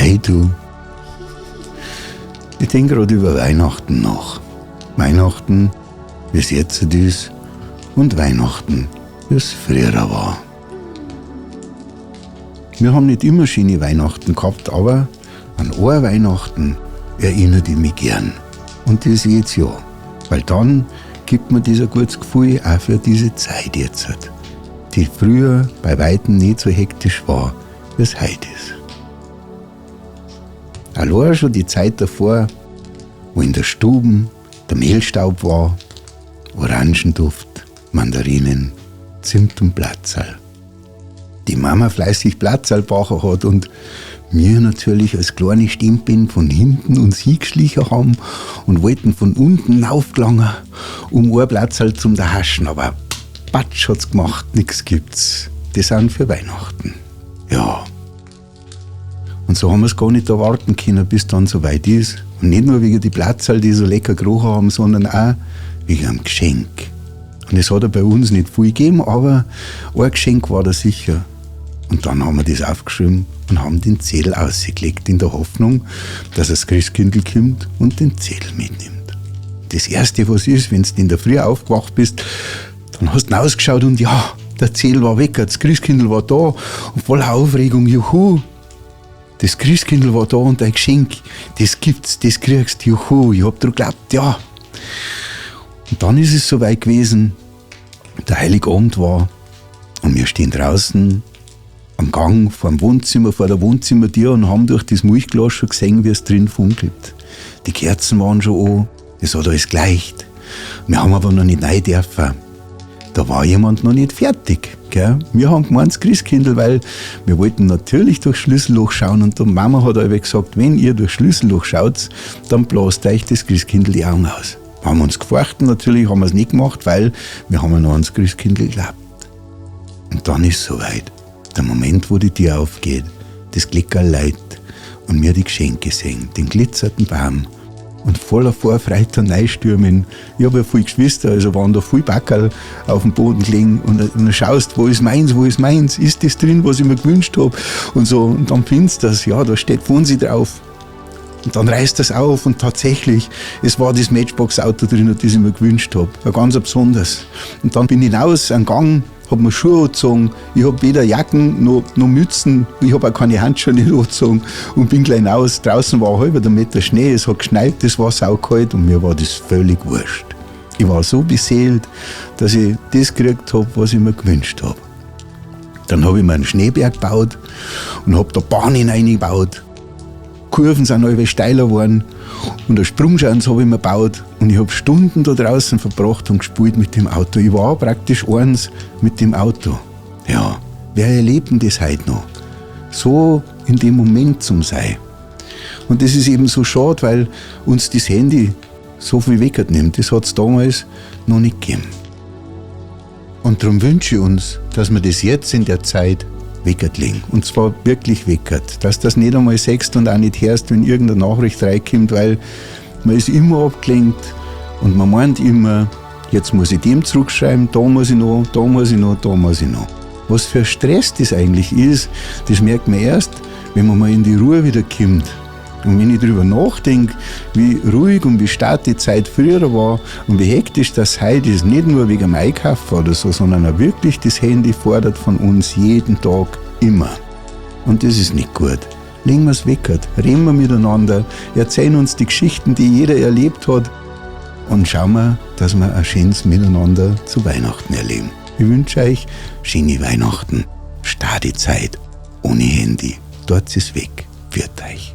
Hey du. Ich denk grad über Weihnachten nach. Weihnachten, wie's jetzt ist, und Weihnachten, wie's früher war. Wir haben nicht immer schöne Weihnachten gehabt, aber an ein Weihnachten erinnere ich mich gern. Und das jedes Jahr. Weil dann gibt mir das ein gutes Gefühl auch für diese Zeit jetzt, die früher bei Weitem nicht so hektisch war, wie es heute ist. Allein schon die Zeit davor, wo in der Stuben der Mehlstaub war, Orangenduft, Mandarinen, Zimt und Platzerl. Die Mama fleißig Platzerl backen hat und wir natürlich als kleine Stempeln von hinten uns hingeschlichen haben und wollten von unten aufgelangen, um ein Platzerl zum Haschen. Aber Patsch hat's gemacht, nix gibt's. Die sind für Weihnachten. Ja. Und so haben wir's gar nicht erwarten können, bis dann soweit ist. Und nicht nur wegen die Platzerl, die so lecker gerochen haben, sondern auch wegen einem Geschenk. Und es hat ja bei uns nicht viel gegeben, aber ein Geschenk war da sicher. Und dann haben wir das aufgeschrieben und haben den Zettel ausgelegt, in der Hoffnung, dass das Christkindl kommt und den Zettel mitnimmt. Das Erste, was ist, wenn du in der Früh aufgewacht bist, dann hast du ausgeschaut und ja, der Zettel war weg, das Christkindl war da und voller Aufregung, juhu, das Christkindl war da und dein Geschenk, das gibt's, das kriegst, juhu, ich hab dran geglaubt, ja. Und dann ist es soweit gewesen, der Heiligabend war und wir stehen draußen am Gang vor dem Wohnzimmer, vor der Wohnzimmertür und haben durch das Milchglas schon gesehen, wie es drin funkelt. Die Kerzen waren schon an, es hat alles gleicht. Wir haben aber noch nicht rein dürfen. Da war jemand noch nicht fertig. Gell? Wir haben gemeint, das Christkindl, weil wir wollten natürlich durchs Schlüsselloch schauen und die Mama hat allweil gesagt, wenn ihr durchs Schlüsselloch schaut, dann blast euch das Christkindl die Augen aus. Wir haben uns gefurchtet, natürlich haben wir's nicht gemacht, weil wir haben ja noch ans Christkindl geglaubt. Und dann ist es soweit. Der Moment, wo die Tür aufgeht, das Glickerl läutet und wir die Geschenke sehen, den glitzernden Baum und voller Vorfreude reinstürmen. Ich hab ja viele Geschwister, also waren da viele Backerl auf dem Boden gelegen und dann schaust, wo ist meins, wo ist meins, ist das drin, was ich mir gewünscht hab und so. Und dann findest du das, ja, da steht Fonsi drauf. Und dann reißt das auf und tatsächlich, es war das Matchbox-Auto drin, das ich mir gewünscht hab. Ein ganz besonderes. Und dann bin ich hinaus, einen Gang, hab mir Schuhe angezogen, ich hab weder Jacken noch Mützen, ich hab auch keine Handschuhe nicht angezogen und bin gleich hinaus. Draußen war ein halber Meter Schnee, es hat geschneit, es war saukalt und mir war das völlig wurscht. Ich war so beseelt, dass ich das gekriegt hab, was ich mir gewünscht hab. Dann hab ich mir einen Schneeberg gebaut und hab da Bahnen reingebaut. Kurven sind alle steiler geworden und eine Sprungschanze hab ich mir gebaut und ich hab Stunden da draußen verbracht und gespielt mit dem Auto. Ich war praktisch eins mit dem Auto. Ja, wer erlebt denn das heute noch? So in dem Moment zum Sein. Und das ist eben so schade, weil uns das Handy so viel wegnimmt. Das hat's damals noch nicht gegeben. Und darum wünsche ich uns, dass wir das jetzt in der Zeit weglegen. Und zwar wirklich weckert. Dass das nicht einmal siehst und auch nicht hörst, wenn irgendeine Nachricht reinkommt, weil man ist immer abgelenkt und man meint immer, jetzt muss ich dem zurückschreiben, da muss ich noch, da muss ich noch, da muss ich noch. Was für Stress das eigentlich ist, das merkt man erst, wenn man mal in die Ruhe wieder kommt. Und wenn ich drüber nachdenke, wie ruhig und wie stark die Zeit früher war und wie hektisch das heute ist, nicht nur wegen dem Einkaufen oder so, sondern auch wirklich das Handy fordert von uns jeden Tag immer. Und das ist nicht gut. Legen wir's weg, reden wir miteinander, erzählen uns die Geschichten, die jeder erlebt hat und schauen wir, dass wir ein schönes Miteinander zu Weihnachten erleben. Ich wünsche euch schöne Weihnachten, starte Zeit, ohne Handy. Dort ist weg. Pfiat euch.